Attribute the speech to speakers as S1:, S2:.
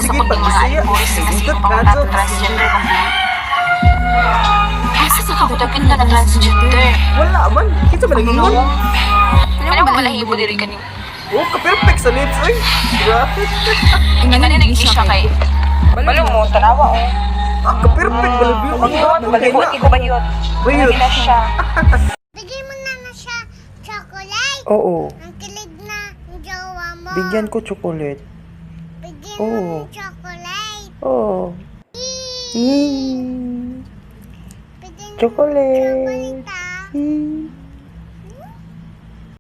S1: Sa
S2: Sige,
S1: pag mga
S2: pagbisaya.
S1: alburis sa
S2: Nindot
S1: sino
S2: ka,
S1: pa
S2: Jobs.
S1: transgender kung Asa sa kabudagan ka na transgender?
S2: Wala man. Kinsa man nag-ingon?
S1: Ano ba balahibo diri kaning?
S2: Oh, ka-perfect sa lips, oy. Grabe.
S1: Nga na nag-isya kay.
S3: Balo mo, tanawa oh.
S2: Ah, ka-perfect balabiyo. Ang
S3: Bayot,
S2: grabe
S3: balibo,
S2: na.
S3: di ko bayot.
S2: Bayot.
S3: Lagi na siya.
S4: Bigay mo na na siya chocolate.
S5: Oo,
S4: Ang kilig na ng jowa mo.
S5: Bigyan ko chocolate.
S4: Bigyan
S5: Oo.
S4: mo ng chocolate.
S5: Oo.
S4: Bigyan mo
S5: Chocolate.
S4: chocolate ah.
S5: Mm.